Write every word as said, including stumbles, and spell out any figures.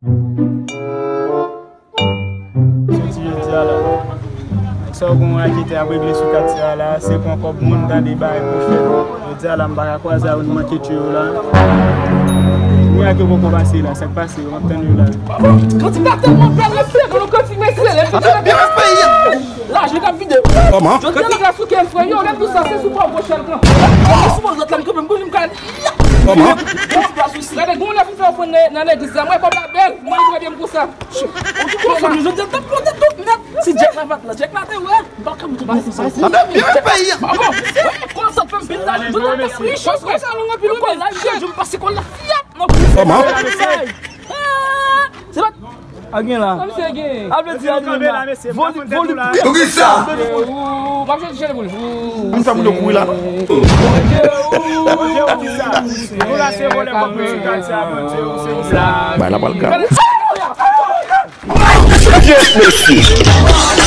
Soti jodi a la. Sa w gen raketè ap regle sou katye a la, se pran kòb moun tande bagay pou fè. Jodi a la, m pa ka kwaze avè w, m manke tchwe w la. Kounye a ke w poko pase la, sa k pase, w ap tann yo la. Kanti la tèlman bèl, mesye, nou kanti, mesye, lè fini avèk peyi a. Laj li t ap vide. Kòman? Kanti la sou kè m, frè, yo, gade tout sa, se sou pa w pwochèn kan. Sou mwen lòt la, m kanpe, m bouje, m ka. Kòman? Gade, gon lè fin fè ofrann nan, nan legliz la, mwen kòb la bèl, mwen premye m pou sa. Ou tou konfòm, jodi a t ap monte tout nèt. Si Djèk la pa t la, Djèk la te wè. M pa ka monte. Sa te byen peyi a. Kòman sa fè m vin la? Jodi a te riche konsa, nou anpil, wi, men jodi m pase kòl la fyap nan kou. Kòman? Ah, se pa. A gen la. Sa misye gen? A vle di, a gen la. Voli, voli. Pou ki sa? Ou pa chèche pou li. M fè moun yo kouri la. Bondye, ou ki sa? Nou la se vòlè kòb nou sou katye a, Bondye, ou se ou sa. Bay la pral grav. Mesye.